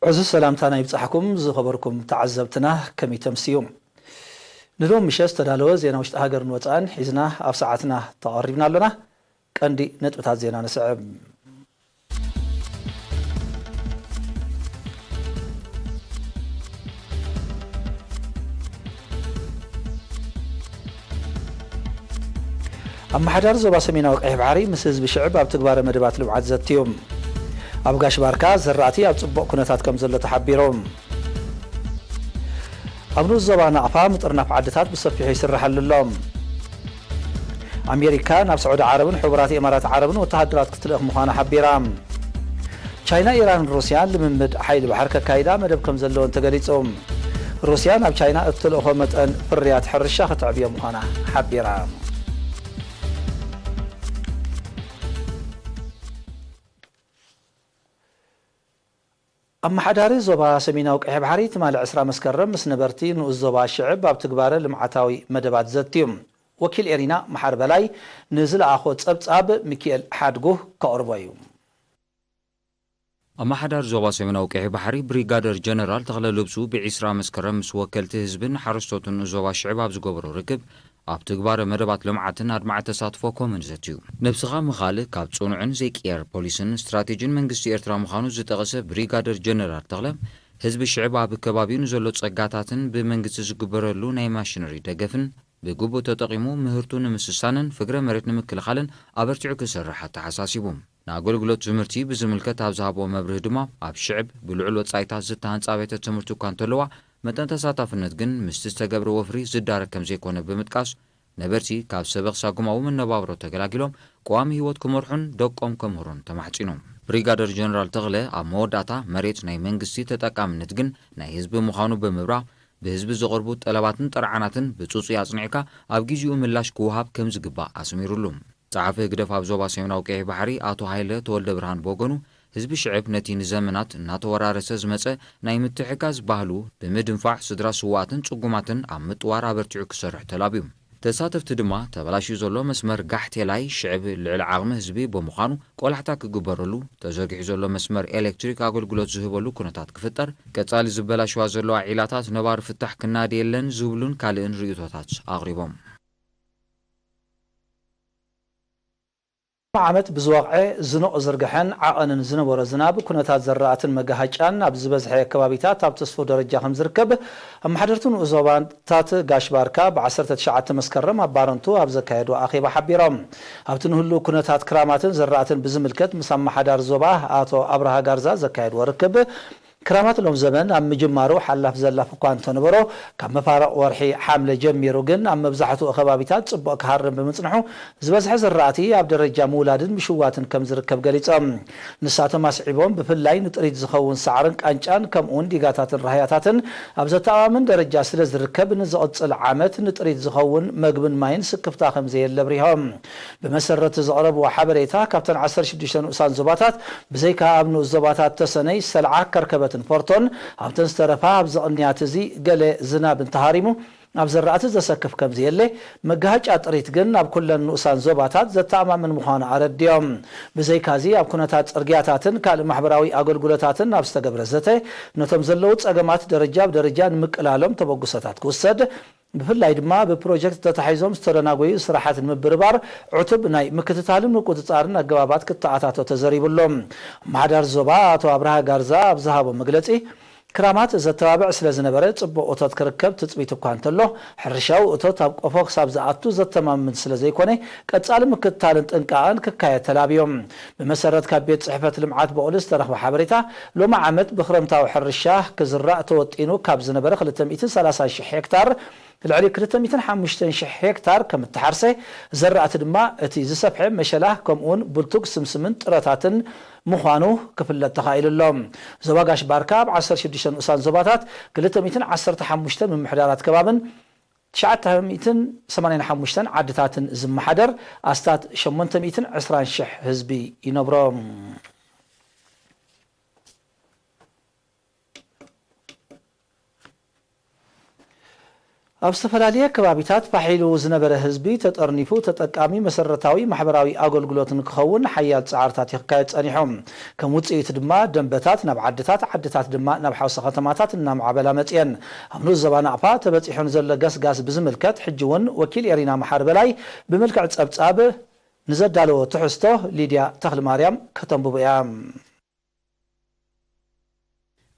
ዕዙዝ ሰላምታና ይብጻሕኩም ዝኸበርኩም ተዓዘብትና፣ ከመይ ተምስዩ? ንሎም ምሸት ዝተዳለወ ዜና ውሽጢ ሃገርን ወጻእን ሒዝና ኣብ ሰዓትና ተቐሪብና ኣሎና። ቀንዲ ነጥብታት ዜና ንስዕብ። ኣመሓዳሪ ዞባ ሰሜናዊ ቀይሕ ባሕሪ ምስ ህዝቢ ሽዕብ ኣብ ትግባረ መደባት ልምዓት ዘትዩ። ኣብ ጋሽ ባርካ ዝራእቲ ኣብ ጽቡቕ ኩነታት ከም ዘሎ ተሓቢሩ። ኣብ ንኡስ ዞባ ናቕፋ ምጥርናፍ ዓድታት ብሰፊሑ ይስርሓሉ ኣሎ። ኣሜሪካ ናብ ስዑዲ ዓረብን ሕቡራት ኢማራት ዓረብን ወተሃደራት ክትልእኽ ምዃና ሓቢራ። ቻይና፣ ኢራንን ሩስያን ልምምድ ሓይሊ ባሕር ከካይዳ መደብ ከም ዘለወን ተገሊጹ። ሩስያ ናብ ቻይና እትልእኾ መጠን ፍርያት ሕርሻ ከተዕብዮ ምዃና ሓቢራ። ኣመሓዳሪ ዞባ ሰሜናዊ ቀይሕ ባሕሪ ትማሊ ዕስራ መስከረም ምስ ነበርቲ ንኡስ ዞባ ሽዕብ ኣብ ትግባረ ልምዓታዊ መደባት ዘትዩ። ወኪል ኤሪና መሓር በላይ ንዝለኣኾ ጸብጻብ ሚኪኤል ሓድጉ ከቕርቦ እዩ። ኣመሓዳሪ ዞባ ሰሜናዊ ቀይሕ ባሕሪ ብሪጋደር ጀነራል ተኽለ ልብሱ ብዒስራ መስከረም ምስ ወከልቲ ህዝብን ሓረስቶትን ዞባ ሽዕብ ኣብ ዝገበሮ ርክብ፣ ኣብ ትግባረ መደባት ልምዓትን ኣድማዒ ተሳትፎ ኮምን ዘትዩ። ነብስኻ ምኻል ካብ ጽኑዕን ዘይቅየር ፖሊስን ስትራቴጂን መንግስቲ ኤርትራ ምዃኑ ዝጠቐሰ ብሪጋደር ጀነራል ተኽለ፣ ህዝቢ ሽዕብ ኣብ ከባቢኡ ንዘሎ ጸጋታትን ብመንግስቲ ዝግበረሉ ናይ ማሽነሪ ደገፍን ብግቡእ ተጠቒሙ ምህርቱ ንምስሳንን ፍግረ መሬት ንምክልኻልን ኣበርቲዑ ክሰርሕ ኣተሓሳሲቡ። ንኣገልግሎት ትምህርቲ ብዝምልከት ኣብ ዝሃቦ መብርሂ ድማ፣ ኣብ ሽዕብ ብልዑል ወጻኢታት ዝተሃንጻ ኣብያተ ትምህርቲ እኳ እንተለዋ፣ መጠን ተሳታፍነት ግን ምስቲ ዝተገብረ ወፍሪ ዝዳረግ ከም ዘይኮነ ብምጥቃስ፣ ነበርቲ ካብ ሰበኽ ሳጉማዊ መነባብሮ ተገላጊሎም ቀዋሚ ህይወት ክመርሑን ደቆም ከምህሩን ተማሕጺኑ። ብሪጋደር ጀነራል ተኽለ ኣብ መወዳእታ፣ መሬት ናይ መንግስቲ፣ ተጠቃምነት ግን ናይ ህዝቢ ምዃኑ ብምብራህ፣ ብህዝቢ ዝቐርቡ ጠለባትን ጥርዓናትን ብጽጹይ ኣጽኒዕካ ኣብ ግዜኡ ምላሽ ክወሃብ ከም ዝግባእ ኣስሚሩሉ። ጸሓፊ ህግደፍ ኣብ ዞባ ሰሜናዊ ቀይሕ ባሕሪ ኣቶ ሃይለ ተወልደ ብርሃን ብወገኑ፣ ህዝቢ ሽዕብ ነቲ ንዘመናት እናተወራረሰ ዝመጸ ናይ ምትሕጋዝ ባህሉ ብምድንፋዕ፣ ስድራ ስዉኣትን ጽጉማትን ኣብ ምጥዋር ኣበርቲዑ ክሰርሕ ተላብዩ። ተሳተፍቲ ድማ፣ ተበላሽዩ ዘሎ መስመር ጋሕቴላይ ሽዕብ ልዕሊ ዓቕሚ ህዝቢ ብምዃኑ ቆላሕታ ክግበረሉ፣ ተዘርጊሑ ዘሎ መስመር ኤሌክትሪክ ኣገልግሎት ዝህበሉ ኩነታት ክፍጠር፣ ቀጻሊ ዝበላሽዋ ዘለዋ ዒላታት ነባሪ ፍታሕ ክናደ የለን ዝብሉን ካልእን ርእይቶታት ኣቕሪቦም። ዓመት ብዝወቕዐ ዝኑቕ ዝርግሐን ዓቐንን ዝነበሮ ዝናብ፣ ኩነታት ዘራእትን መጋሃጫን ኣብ ዝበዝሐ ከባቢታት ኣብ ተስፉ ደረጃ ከም ዝርከብ ኣመሓደርቲ ንኡስ ዞባታት ጋሽ ባርካ ብ ዓሰርተ ትሽዓተ መስከረም ኣብ ባረንቱ ኣብ ዘካየድዎ ኣኼባ ሓቢሮም። ኣብቲ ንህሉ ኩነታት ክራማትን ዘራእትን ብዝምልከት ምስ ኣመሓዳሪ ዞባ ኣቶ ኣብርሃ ጋርዛ ዘካየድዎ ርክብ፣ ክራማት ሎም ዘመን ኣብ ምጅማሩ ሓላፍ ዘላፍ እኳ እንተነበሮ፣ ካብ መፋርቕ ወርሒ ሓምለ ጀሚሩ ግን ኣብ መብዛሕትኡ ከባቢታት ጽቡቕ ክሃርም ብምጽንሑ፣ ዝበዝሐ ዝራእቲ ኣብ ደረጃ ምውላድን ምሽዋትን ከም ዝርከብ ገሊጾም። ንሳቶም ኣስዒቦም፣ ብፍላይ ንጥሪት ዝኸውን ሳዕርን ቃንጫን ከምኡውን ዲጋታትን ራህያታትን ኣብ ዘተኣማምን ደረጃ ስለ ዝርከብ፣ ንዝቕጽል ዓመት ንጥሪት ዝኸውን መግብን ማይን ስክፍታ ከም ዘየለ ኣብሪሆም። ብመሰረት ዘቕረብዎ ሓበሬታ፣ ካብተን ዓሰርተ ሽዱሽተ ንኡሳን ዞባታት፣ ብዘይካ ኣብ ንኡስ ዞባታት ተሰነይ፣ ሰልዓ፣ ከርከበትን ፎርቶን፣ ኣብተን ዝተረፋ ኣብ ዝቕንያት እዚ ገለ ዝናብ እንተሃሪሙ፣ ኣብ ዘራእቲ ዘሰክፍ ከም ዘየለ፣ መጋሃጫ ጥሪት ግን ኣብ ኩለን ንኡሳን ዞባታት ዘተኣማምን ምዃኑ ኣረዲኦም። ብዘይካዚ፣ ኣብ ኩነታት ጽርግያታትን ካልእ ማሕበራዊ ኣገልግሎታትን ኣብ ዝተገብረ ዘተ፣ ነቶም ዘለዉ ጸገማት ደረጃ ብደረጃ ንምቅላሎም ተበግሶታት ክውሰድ፣ ብፍላይ ድማ ብፕሮጀክት ተታሒዞም ዝተደናጎዩ ስራሓት ንምብርባር ዕቱብ ናይ ምክትታልን ምቁጽጻርን ኣገባባት ክተኣታቶ ተዘሪቡ ኣሎ። ኣመሓዳሪ ዞባ ኣቶ ኣብርሃ ጋርዛ ኣብ ዝሃቦ መግለጺ፣ ክራማት ዘተባብዕ ስለ ዝነበረ ጽቡቕ እቶት ክርከብ ትጽቢት እኳ እንተሎ፣ ሕርሻዊ እቶት ኣብ ቆፎ ክሳብ ዝኣቱ ዘተማምን ስለ ዘይኮነ፣ ቀጻሊ ምክትታልን ጥንቃቐን ክካየድ ተላብዮም። ብመሰረት ካብ ቤት ጽሕፈት ልምዓት በቑሊ ዝተረኽበ ሓበሬታ፣ ሎሚ ዓመት ብክረምታዊ ሕርሻ ክዝራእ ተወጢኑ ካብ ዝነበረ ክልተ ሚእትን ሰላሳን ሽሕ ሄክታር፣ ልዕሊ ክልተ ሚእትን ሓሙሽተን ሽሕ ሄክታር ከም እተሓርሰ፣ ዘራእቲ ድማ እቲ ዝሰፍሐ መሸላ ከምኡውን ብልቱግ ስምስምን ጥረታትን ምዃኑ ክፍለጥ ተኻኢሉ ኣሎ። ዞባ ጋሽ ባርካ ኣብ ዓሰርተ ሽዱሽተ ንኡሳን ዞባታት ክልተ ሚእትን ዓሰርተ ሓሙሽተ ምምሕዳራት ከባብን ትሽዓተ ሚእትን ሰማንያን ሓሙሽተን ዓድታትን ዝመሓደር ኣስታት ሸሞንተ ሚእትን ዕስራን ሽሕ ህዝቢ ይነብሮ። ኣብ ዝተፈላለየ ከባቢታት ፋሕ ኢሉ ዝነበረ ህዝቢ ተጠርኒፉ ተጠቃሚ መሰረታዊ ማሕበራዊ ኣገልግሎት ንክኸውን ሓያል ጻዕርታት ይክካየድ ጸኒሑ። ከም ውጽኢቱ ድማ ደንበታት ናብ ዓድታት፣ ዓድታት ድማ ናብ ሓውሲ ከተማታት እናማዕበላ መጽየን። ኣብ ንኡስ ዞባ ናቕፋ ተበጺሑ ንዘሎ ገስጋስ ብዝምልከት ሕጂ እውን ወኪል ኤሪና መሓሪ በላይ ብምልክዕ ጸብጻብ ንዘዳለዎ ትሕዝቶ ሊድያ ተኽለማርያም ከተንብቦ እያ።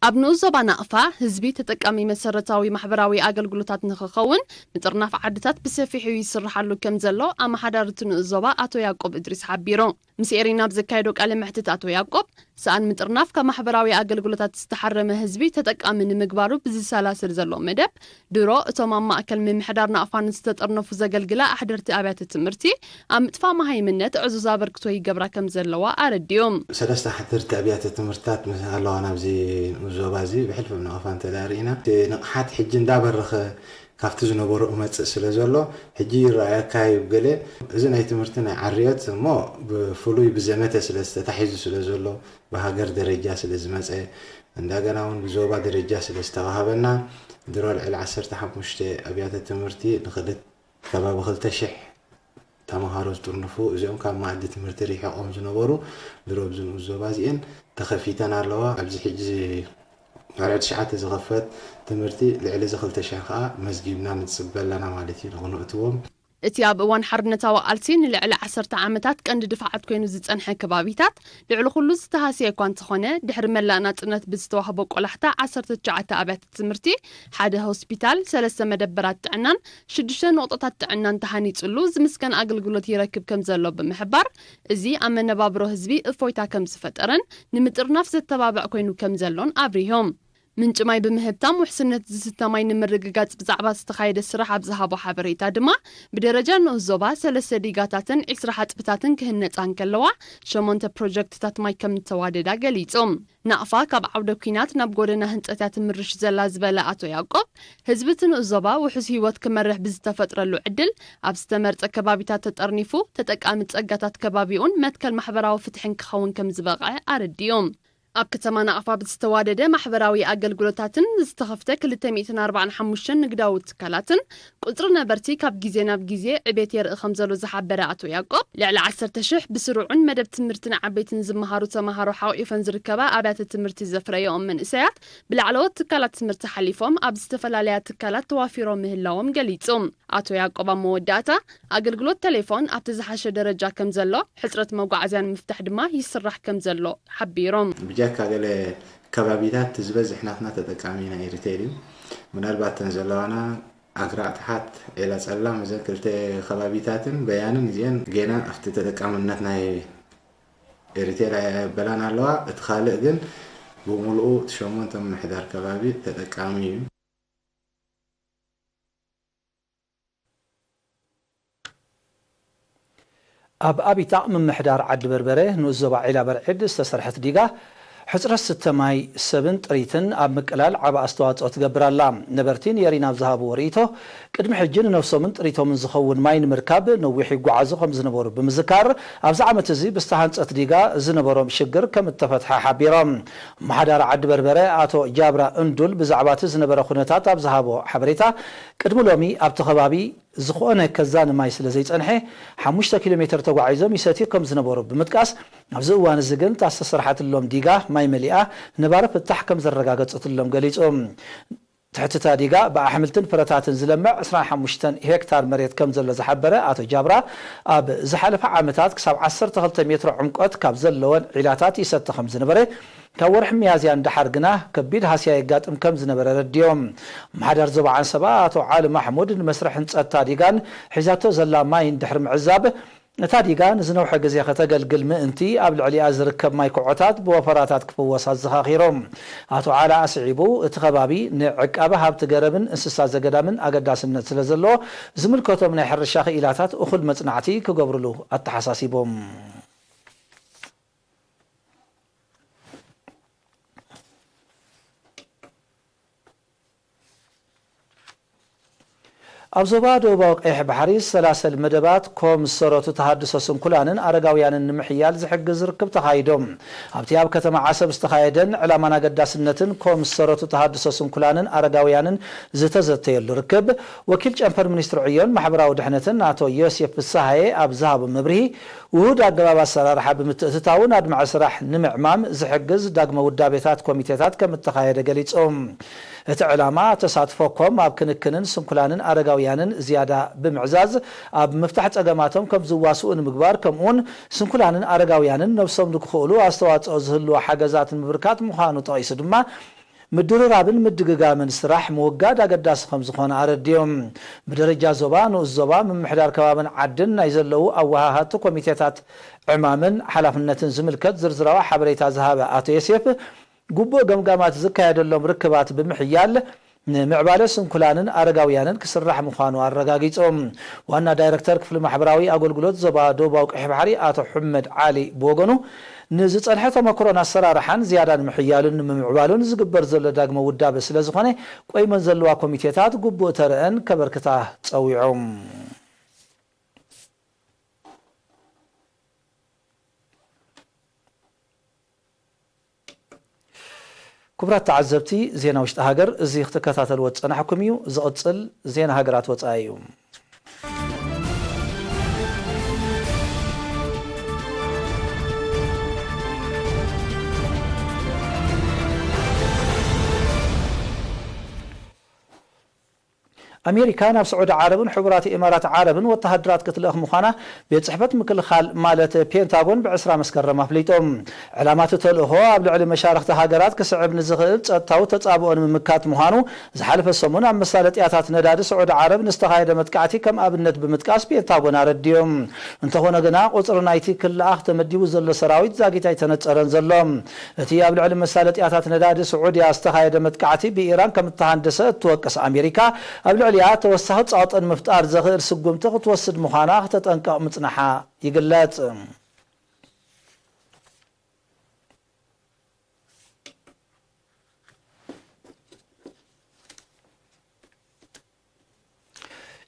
ኣብ ንኡስ ዞባ ናቕፋ ህዝቢ ተጠቃሚ መሰረታዊ ማሕበራዊ ኣገልግሎታት ንኽኸውን ምጥርናፍ ዓድታት ብሰፊሑ ይስርሓሉ ከም ዘሎ ኣመሓዳሪ እቲ ንኡስ ዞባ ኣቶ ያዕቆብ እድሪስ ሓቢሩ። ምስ ኤሪና ኣብ ዘካየዶ ቃለ መሕትት ኣቶ ያዕቆብ፣ ሰኣን ምጥርናፍ ካብ ማሕበራዊ ኣገልግሎታት ዝተሓረመ ህዝቢ ተጠቃሚ ንምግባሩ ብዝሰላሰል ዘሎ መደብ፣ ድሮ እቶም ኣብ ማእከል ምምሕዳር ናቕፋ ንዝተጠርነፉ ዘገልግላ ኣሕደርቲ ኣብያተ ትምህርቲ ኣብ ምጥፋእ መሃይምነት ዕዙዝ ኣበርክቶ ይገብራ ከም ዘለዋ ኣረዲኦም። ሰለስተ ሓደርቲ ኣብያተ ትምህርትታት ምስ ኣለዋ ናብዚ ዞባ እዚ ብሕልፊ ኣብ ናቕፋ እንተ ደኣ ርኢና፣ እቲ ንቕሓት ሕጂ እንዳበረኸ ካብቲ ዝነበሮ እመጽእ ስለ ዘሎ፣ ሕጂ ይረኣየካ እዩ ገለ። እዚ ናይ ትምህርቲ ናይ ዓርዮት እሞ ብፍሉይ ብዘመተ ስለ ዝተታሒዙ ስለ ዘሎ፣ ብሃገር ደረጃ ስለ ዝመጸ፣ እንደገና እውን ብዞባ ደረጃ ስለ ዝተዋህበና፣ ድሮ ልዕሊ ዓሰርተ ሓሙሽተ ኣብያተ ትምህርቲ ንክልተ ከባቢ ክልተ ሽሕ ተምሃሮ ዝጥርንፉ፣ እዚኦም ካብ መኣዲ ትምህርቲ ርሒቖም ዝነበሩ፣ ድሮ ኣብዚ ንኡስ ዞባ እዚኤን ተኸፊተን ኣለዋ። ኣብዚ ሕጂ ወርሒ ትሽዓተ ዝኸፈት ትምህርቲ ልዕሊ እዚ ክልተ ሽሕ ከኣ መዝጊብና ንጽበ ኣለና ማለት እዩ፣ ንኽንእትዎም። እቲ ኣብ እዋን ሓርነታዊ ቃልሲ ንልዕሊ ዓሰርተ ዓመታት ቀንዲ ድፋዓት ኮይኑ ዝጸንሐ ከባቢታት፣ ልዕሊ ኩሉ ዝተሃስየ እኳ እንተኾነ፣ ድሕሪ መላእ ናጽነት ብዝተዋህቦ ቆላሕታ ዓሰርተ ትሽዓተ ኣብያተ ትምህርቲ፣ ሓደ ሆስፒታል፣ ሰለስተ መደበራት ጥዕናን ሽዱሽተ ነቑጣታት ጥዕናን ተሃኒጹሉ ዝምስገን ኣገልግሎት ይረክብ ከም ዘሎ ብምሕባር፣ እዚ ኣብ መነባብሮ ህዝቢ እፎይታ ከም ዝፈጠረን ንምጥርናፍ ዘተባብዕ ኮይኑ ከም ዘሎን ኣብሪሆም። ምንጪ ማይ ብምህብታም ውሕስነት ዝስተ ማይ ንምርግጋጽ ብዛዕባ ዝተኻየደ ስራሕ ኣብ ዝሃቦ ሓበሬታ ድማ፣ ብደረጃ ንኡስ ዞባ ሰለስተ ዲጋታትን ዒስራ ሓጽብታትን ክህነጻ እንከለዋ፣ ሸሞንተ ፕሮጀክትታት ማይ ከም እተዋደዳ ገሊጹ። ናቕፋ ካብ ዓውደ ኲናት ናብ ጎደና ህንጸት እያ ትምርሽ ዘላ ዝበለ ኣቶ ያዕቆብ፣ ህዝቢ እቲ ንኡስ ዞባ ውሑስ ህይወት ክመርሕ ብዝተፈጥረሉ ዕድል፣ ኣብ ዝተመርጸ ከባቢታት ተጠርኒፉ ተጠቃሚ ጸጋታት ከባቢኡን መትከል ማሕበራዊ ፍትሕን ክኸውን ከም ዝበቕዐ ኣረዲኡ። ኣብ ከተማ ናቕፋ ብዝተዋደደ ማሕበራዊ ኣገልግሎታትን ዝተኸፍተ ክልተ ሚእትን ኣርባዓን ሓሙሽተን ንግዳዊ ትካላትን ቁጽሪ ነበርቲ ካብ ግዜ ናብ ግዜ ዕቤት የርኢ ከም ዘሎ ዝሓበረ ኣቶ ያዕቆብ፣ ልዕሊ ዓሰርተ ሽሕ ብስሩዕን መደብ ትምህርቲ ንዓበይትን ዝመሃሩ ተመሃሮ ሓቒፈን ዝርከባ ኣብያተ ትምህርቲ ዘፍረየኦም መንእሰያት ብላዕለዎት ትካላት ትምህርቲ ሓሊፎም ኣብ ዝተፈላለያ ትካላት ተዋፊሮም ምህላዎም ገሊጹ። ኣቶ ያዕቆብ ኣብ መወዳእታ፣ ኣገልግሎት ቴሌፎን ኣብቲ ዝሓሸ ደረጃ ከም ዘሎ፣ ሕጽረት መጓዓዝያ ንምፍታሕ ድማ ይስራሕ ከም ዘሎ ሓቢሮም። ብጀካ ገለ ከባቢታት እቲ ዝበዝሕ ናትና ተጠቃሚ ናይ ኤሪቴል እዩ። ምናልባት እተን ዘለዋና ኣግራዕ ተሓት፣ ዒላ ጸላም፣ እዘን ክልተ ከባቢታትን በያንን እዚአን ጌና ኣብቲ ተጠቃምነት ናይ ኤሪቴል ኣየበላን ኣለዋ። እቲ ካልእ ግን ብምሉኡ እቲ ሸሞንተ ምምሕዳር ከባቢ ተጠቃሚ እዩ። ኣብ ኣቢታቕ ምምሕዳር ዓዲ በርበረ ንኡስ ዞባ ዒላ በርዕድ ዝተሰርሐት ዲጋ ሕጽረት ስተ ማይ ሰብን ጥሪትን ኣብ ምቅላል ዓቢ ኣስተዋጽኦ ትገብር ኣላ። ነበርቲ ንየሪና ኣብ ዝሃብዎ ርእይቶ፣ ቅድሚ ሕጂ ንነብሶምን ጥሪቶምን ዝኸውን ማይ ንምርካብ ነዊሕ ይጓዓዙ ከም ዝነበሩ ብምዝካር፣ ኣብዚ ዓመት እዚ ብዝተሃንጸት ዲጋ ዝነበሮም ሽግር ከም እተፈትሐ ሓቢሮም። ኣመሓዳሪ ዓዲ በርበረ ኣቶ ጃብራ እንዱል ብዛዕባ እቲ ዝነበረ ኩነታት ኣብ ዝሃቦ ሓበሬታ፣ ቅድሚ ሎሚ ኣብቲ ከባቢ ዝኾነ ከዛኒ ማይ ስለ ዘይጸንሐ፣ ሓሙሽተ ኪሎ ሜትር ተጓዒዞም ይሰትዩ ከም ዝነበሩ ብምጥቃስ፣ ኣብዚ እዋን እዚ ግን እታ ዝተሰርሓትሎም ዲጋ ማይ መሊኣ ነባሪ ፍታሕ ከም ዘረጋገጸትሎም ገሊጹ። ትሕቲ እታ ዲጋ ብኣሕምልትን ፍረታትን ዝለምዕ ዕስራን ሓሙሽተን ሄክታር መሬት ከም ዘሎ ዝሓበረ ኣቶ ጃብራ፣ ኣብ ዝሓለፈ ዓመታት ክሳብ ዓሰርተ ክልተ ሜትሮ ዕምቆት ካብ ዘለወን ዒላታት ይሰቲ ከም ዝነበረ፣ ካብ ወርሒ ሚያዝያ ንደሓር ግና ከቢድ ሃስያ የጋጥም ከም ዝነበረ ረዲዮም። ኣመሓዳሪ ዞባ ዓንሰባ ኣቶ ዓሊ ማሕሙድ ንመስርሕ ህንጸት እታ ዲጋን ሒዛቶ ዘላ ማይን ድሕሪ ምዕዛብ፣ እታ ዲጋ ንዝነውሐ ግዜ ከተገልግል ምእንቲ ኣብ ልዕሊኣ ዝርከብ ማይ ኩዖታት ብወፈራታት ክፍወስ ኣዘኻኺሮም። ኣቶ ዓሊ ኣስዒቡ፣ እቲ ከባቢ ንዕቃበ ሃብቲ ገረብን እንስሳ ዘገዳምን ኣገዳስነት ስለ ዘለዎ፣ ዝምልከቶም ናይ ሕርሻ ክኢላታት እኹል መጽናዕቲ ክገብርሉ ኣተሓሳሲቦም። ኣብ ዞባ ደቡባዊ ቀይሕ ባሕሪ ሰላሰል መደባት ኮም ዝሰረቱ ተሃድሶ ስንኩላንን ኣረጋውያንን ንምሕያል ዝሕግዝ ርክብ ተኻይዶም። ኣብቲ ኣብ ከተማ ዓሰብ ዝተኻየደን ዕላማን ኣገዳስነትን ኮም ዝሰረቱ ተሃድሶ ስንኩላንን ኣረጋውያንን ዝተዘተየሉ ርክብ፣ ወኪል ጨንፈር ሚኒስትሪ ዕዮን ማሕበራዊ ድሕነትን ኣቶ ዮሴፍ ፍስሃየ ኣብ ዝሃቦ መብርሂ፣ ውሁድ ኣገባብ ኣሰራርሓ ብምትእትታውን ኣድማዒ ስራሕ ንምዕማም ዝሕግዝ ዳግመ ውዳቤታት ኮሚቴታት ከም እተኻየደ ገሊጹ። እቲ ዕላማ፣ ተሳትፎ ኮም ኣብ ክንክንን ስንኩላንን ኣረጋውያንን ዝያዳ ብምዕዛዝ፣ ኣብ ምፍታሕ ጸገማቶም ከም ዝዋስኡ ንምግባር፣ ከምኡውን ስንኩላንን ኣረጋውያንን ነብሶም ንክኽእሉ ኣስተዋጽኦ ዝህልዎ ሓገዛት ንምብርካት ምዃኑ ጠቒሱ ድማ፣ ምድርራብን ምድግጋምን ስራሕ ምውጋድ ኣገዳሲ ከም ዝኾነ ኣረዲዮም። ብደረጃ ዞባ፣ ንኡስ ዞባ፣ ምምሕዳር ከባብን ዓድን ናይ ዘለዉ ኣወሃሃድቲ ኮሚቴታት ዕማምን ሓላፍነትን ዝምልከት ዝርዝራዊ ሓበሬታ ዝሃበ ኣቶ ዮሴፍ፣ ግቡእ ገምጋማት ዝካየደሎም ርክባት ብምሕያል፣ ንምዕባለ ስንኩላንን ኣረጋውያንን ክስራሕ ምዃኑ ኣረጋጊጾም። ዋና ዳይረክተር ክፍሊ ማሕበራዊ ኣገልግሎት ዞባ ደቡባዊ ቀይሕ ባሕሪ ኣቶ ሕመድ ዓሊ ብወገኑ፣ ንዝጸንሐ ተመክሮን ኣሰራርሓን ዝያዳ ንምሕያሉን ንምምዕባሉን ዝግበር ዘሎ ዳግመ ውዳበ ስለ ዝኾነ፣ ቆይመን ዘለዋ ኮሚቴታት ግቡእ ተረአን ከበርክታ ጸዊዖም። ክቡራት ተዓዘብቲ፣ ዜና ውሽጢ ሃገር እዚ ክትከታተልዎ ዝጸናሕኩም እዩ። ዝቕጽል ዜና ሃገራት ወጻኢ እዩ። ኣሜሪካ ናብ ስዑዲ ዓረብን ሕቡራት ኢማራት ዓረብን ወተሃደራት ክትልእኽ ምዃና ቤት ጽሕፈት ምክልኻል ማለት ፔንታጎን ብዕስራ መስከረም ኣፍሊጡ። ዕላማ እቲ ተልእኾ ኣብ ልዕሊ መሻርኽቲ ሃገራት ክስዕብ ንዝኽእል ጸጥታዊ ተጻብኦ ንምምካት ምዃኑ ዝሓለፈ ሰሙን ኣብ መሳለጥያታት ነዳዲ ስዑዲ ዓረብ ንዝተኻየደ መጥቃዕቲ ከም ኣብነት ብምጥቃስ ፔንታጎን ኣረዲኡ። እንተኾነ ግና ቁጽሪ ናይቲ ክልኣኽ ተመዲቡ ዘሎ ሰራዊት ዛጊት ኣይተነጸረን ዘሎ። እቲ ኣብ ልዕሊ መሳለጥያታት ነዳዲ ስዑድያ ዝተኻየደ መጥቃዕቲ ብኢራን ከም እተሃንደሰ እትወቅስ ኣሜሪካ፣ ኣብ ልዕሊኣ ተወሳኺ ጸቕጢ ንምፍጣር ዘኽእል ስጉምቲ ክትወስድ ምዃና ክተጠንቀቕ ምጽናሓ ይግለጽ።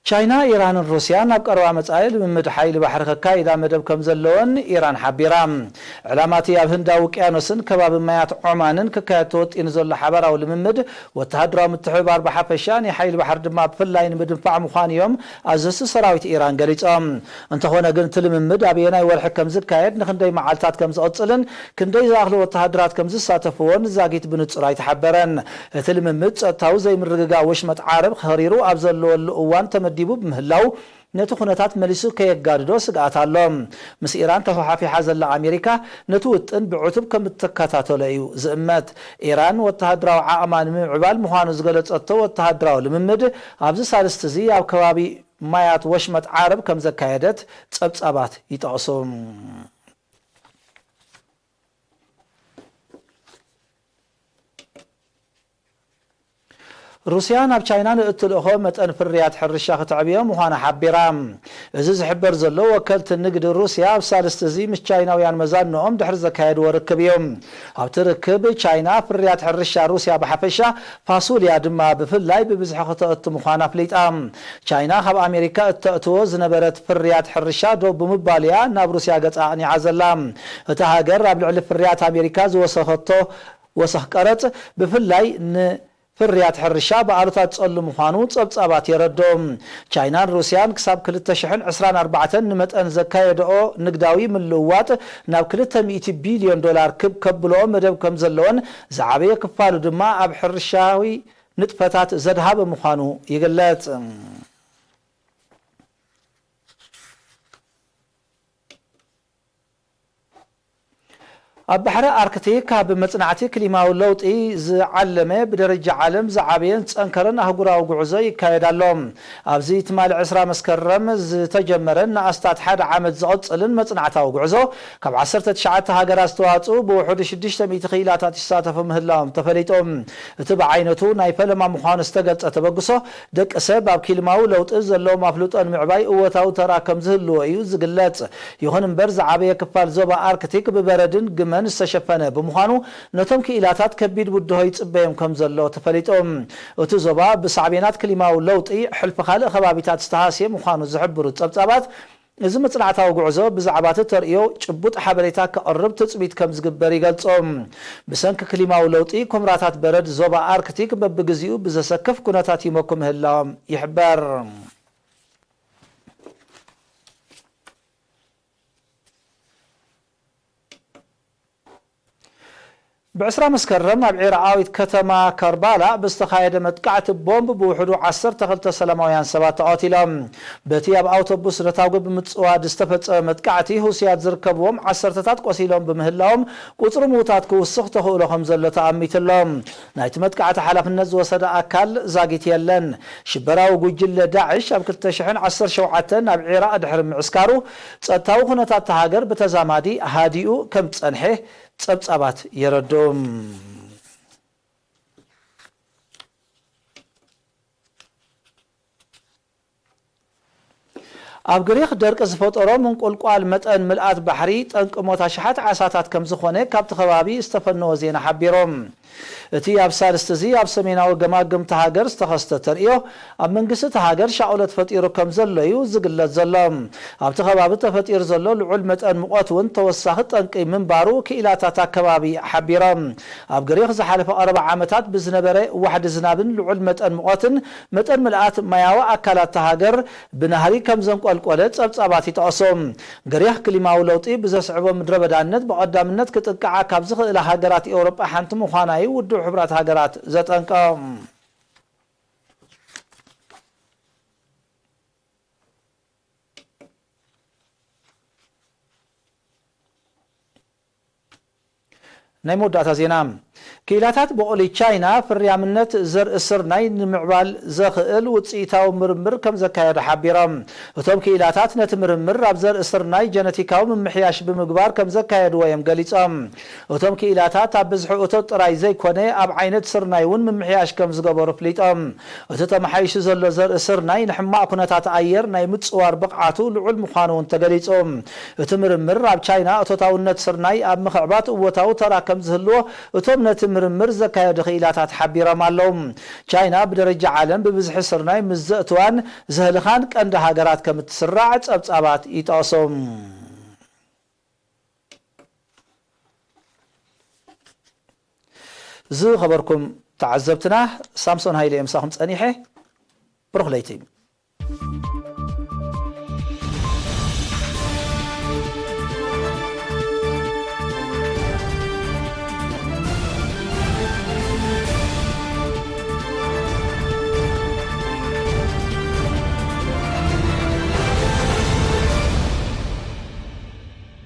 ቻይና፣ ኢራንን ሩስያን ኣብ ቀረባ መጻኢ ልምምድ ሓይሊ ባሕሪ ከካይዳ መደብ ከም ዘለወን ኢራን ሓቢራ። ዕላማ እቲ ኣብ ህንዳዊ ውቅያኖስን ከባቢ ማያት ዖማንን ክካየድ ተወጢኑ ዘሎ ሓባራዊ ልምምድ፣ ወተሃደራዊ ምትሕብባር ብሓፈሻ፣ ናይ ሓይሊ ባሕሪ ድማ ብፍላይ ንምድንፋዕ ምዃኑ እዮም ኣዘዝቲ ሰራዊት ኢራን ገሊጾም። እንተኾነ ግን፣ እቲ ልምምድ ኣበየናይ ወርሒ ከም ዝካየድ፣ ንክንደይ መዓልታት ከም ዝቕጽልን ክንደይ ዝኣኽሉ ወተሃደራት ከም ዝሳተፍዎን ዛጊት ብንጹር ኣይተሓበረን። እቲ ልምምድ፣ ጸጥታዊ ዘይምርግጋእ ወሽመጥ ዓረብ ከሪሩ ኣብ ዘለወሉ እዋን ተመዲቡ ብምህላው፣ ነቲ ኩነታት መሊሱ ከየጋድዶ ስግኣት ኣሎ። ምስ ኢራን ተፋሓፊሓ ዘላ ኣሜሪካ፣ ነቲ ውጥን ብዕቱብ ከም እትከታተሎ እዩ ዝእመት። ኢራን ወተሃደራዊ ዓቕማ ንምምዕባል ምዃኑ ዝገለጸቶ ወተሃደራዊ ልምምድ፣ ኣብዚ ሳልስቲ እዚ ኣብ ከባቢ ማያት ወሽመጥ ዓረብ ከም ዘካየደት ጸብጻባት ይጠቕሱ። ሩስያ ናብ ቻይና ንእትልእኾ መጠን ፍርያት ሕርሻ ክትዕብዮ ምዃና ሓቢራ። እዚ ዝሕበር ዘሎ፣ ወከልቲ ንግዲ ሩስያ ኣብ ሳልስቲ እዚ ምስ ቻይናውያን መዛንኦም ድሕሪ ዘካየድዎ ርክብ እዩ። ኣብቲ ርክብ፣ ቻይና ፍርያት ሕርሻ ሩስያ ብሓፈሻ፣ ፋሱልያ ድማ ብፍላይ ብብዝሒ ከተእቱ ምዃና ኣፍሊጣ። ቻይና ካብ ኣሜሪካ እተእትዎ ዝነበረት ፍርያት ሕርሻ ደው ብምባል እያ ናብ ሩስያ ገጻ ኣቕኒዓ ዘላ። እታ ሃገር ኣብ ልዕሊ ፍርያት ኣሜሪካ ዝወሰኸቶ ወሰኽ ቀረጽ፣ ብፍላይ ንፍርያት ሕርሻ ብኣሉታ ትጸሉ ምዃኑ ጸብጻባት የረድኦ። ቻይናን ሩስያን ክሳብ ክልተ ሽሕን ዕስራን ኣርባዕተን ንመጠን ዘካየድኦ ንግዳዊ ምልውዋጥ ናብ ክልተ ሚእቲ ቢልዮን ዶላር ክብ ከብልኦ መደብ ከም ዘለወን፣ ዝዓበየ ክፋሉ ድማ ኣብ ሕርሻዊ ንጥፈታት ዘድሃበ ምዃኑ ይግለጽ። ኣብ ባሕሪ ኣርክቲክ፣ ካብ መጽናዕቲ ክሊማዊ ለውጢ ዝዓለመ፣ ብደረጃ ዓለም ዝዓበየን ዝጸንከረን ኣህጉራዊ ጉዕዞ ይካየድ ኣሎ። ኣብዚ ትማሊ ዕስራ መስከረም ዝተጀመረን ንኣስታት ሓደ ዓመት ዝቕጽልን መጽናዕታዊ ጉዕዞ፣ ካብ ዓሰርተ ትሽዓተ ሃገራት ዝተዋጽኡ ብውሑዱ ሽዱሽተ ሚእቲ ክኢላታት ይሳተፉ ምህላዎም ተፈሊጡ። እቲ ብዓይነቱ ናይ ፈለማ ምዃኑ ዝተገልጸ ተበግሶ፣ ደቂ ሰብ ኣብ ክሊማዊ ለውጢ ዘለዎም ኣፍልጦ ንምዕባይ እወታዊ ተራ ከም ዝህልዎ እዩ ዝግለጽ። ይኹን እምበር፣ ዝዓበየ ክፋል ዞባ ኣርክቲክ ብበረድን ግመ መን ዝተሸፈነ ብምዃኑ፣ ነቶም ክኢላታት ከቢድ ብድሆ ይጽበዮም ከም ዘሎ ተፈሊጡ። እቲ ዞባ ብሳዕቤናት ክሊማዊ ለውጢ ሕልፊ ካልእ ከባቢታት ዝተሃስየ ምዃኑ ዝሕብሩ ጸብጻባት፣ እዚ መጽናዕታዊ ጉዕዞ ብዛዕባ እቲ ተርእዮ ጭቡጥ ሓበሬታ ከቕርብ ትጽቢት ከም ዝግበር ይገልጹ። ብሰንኪ ክሊማዊ ለውጢ፣ ኩምራታት በረድ ዞባ ኣርክቲክ በብግዜኡ ብዘሰክፍ ኩነታት ይመኩ ምህላዎም ይሕበር። ብዕስራ መስከረም ኣብ ዒራቓዊት ከተማ ከርባላ ብዝተኻየደ መጥቃዕቲ ቦምብ ብውሕዱ ዓሰርተ ክልተ ሰላማውያን ሰባት ተቐቲሎም። በቲ ኣብ ኣውቶቡስ ነታጒ ብምጽዋድ ዝተፈጸመ መጥቃዕቲ፣ ሁስያት ዝርከብዎም ዓሰርተታት ቆሲሎም ብምህላዎም፣ ቁጽሪ ምዉታት ክውስኽ ተኽእሎ ከም ዘሎ ተኣሚቱ ኣሎ። ናይቲ መጥቃዕቲ ሓላፍነት ዝወሰደ ኣካል ዛጊት የለን። ሽበራዊ ጉጅለ ዳዕሽ ኣብ ክልተ ሽሕን ዓሰርተ ሸውዓተን ኣብ ዒራቕ ድሕሪ ምዕስካሩ፣ ጸጥታዊ ኩነታት እታ ሃገር ብተዛማዲ ሃዲኡ ከም ዝጸንሐ ጸብጻባት የረድኡ። ኣብ ግሪኽ ደርቂ ዝፈጠሮ ምንቁልቋል መጠን ምልኣት ባሕሪ ጠንቂ ሞት ኣሽሓት ዓሳታት ከም ዝኾነ ካብቲ ከባቢ ዝተፈነወ ዜና ሓቢሩ። እቲ ኣብ ሳልስቲ እዚ ኣብ ሰሜናዊ ገማግም እታ ሃገር ዝተኸስተ ተርእዮ፣ ኣብ መንግስቲ እታ ሃገር ሻቕሎት ፈጢሩ ከም ዘሎ እዩ ዝግለጽ ዘሎ። ኣብቲ ከባቢ ተፈጢሩ ዘሎ ልዑል መጠን ሙቐት እውን ተወሳኺ ጠንቂ ምንባሩ ክኢላታት ኣከባቢ ሓቢሮም። ኣብ ግሪኽ ዝሓለፈ ቀረባ ዓመታት ብዝነበረ ዋሕዲ ዝናብን ልዑል መጠን ሙቐትን፣ መጠን ምልኣት ማያዊ ኣካላት እታ ሃገር ብናህሪ ከም ዘንቆልቆለ ጸብጻባት ይጠቕሱ። ግሪኽ ክሊማዊ ለውጢ ብዘስዕቦ ምድረ በዳነት ብቐዳምነት ክጥቅዓ ካብ ዝኽእላ ሃገራት ኤውሮጳ ሓንቲ ምዃና እዩ ውድብ ሕቡራት ሃገራት ዘጠንቅቕ። ናይ መወዳእታ ዜና። ክኢላታት ብቑሊ ቻይና ፍርያምነት ዘርኢ ስርናይ ንምዕባል ዘኽእል ውጽኢታዊ ምርምር ከም ዘካየዱ ሓቢሮም። እቶም ክኢላታት ነቲ ምርምር ኣብ ዘርኢ ስርናይ ጀነቲካዊ ምምሕያሽ ብምግባር ከም ዘካየድዎ እዮም ገሊጾም። እቶም ክኢላታት ኣብ ብዝሒ እቶት ጥራይ ዘይኮነ፣ ኣብ ዓይነት ስርናይ እውን ምምሕያሽ ከም ዝገበሩ ኣፍሊጦም። እቲ ተመሓይሹ ዘሎ ዘርኢ ስርናይ ንሕማቕ ኩነታት ኣየር ናይ ምጽዋር ብቕዓቱ ልዑል ምዃኑ እውን ተገሊጹ። እቲ ምርምር ኣብ ቻይና እቶታውነት ስርናይ ኣብ ምኽዕባት እወታዊ ተራ ከም ዝህልዎ እቶም ነቲ ምርምር ዘካየዱ ክኢላታት ሓቢሮም ኣለዉ። ቻይና ብደረጃ ዓለም ብብዝሒ ስርናይ ምስ ዘእትዋን ዘህልኻን ቀንዲ ሃገራት ከም እትስራዕ ጸብጻባት ይጠቕሱ። ዝኸበርኩም ተዓዘብትና፣ ሳምሶን ሃይለ እየ ምሳኹም ጸኒሐ። ብሩኽ ለይቲ።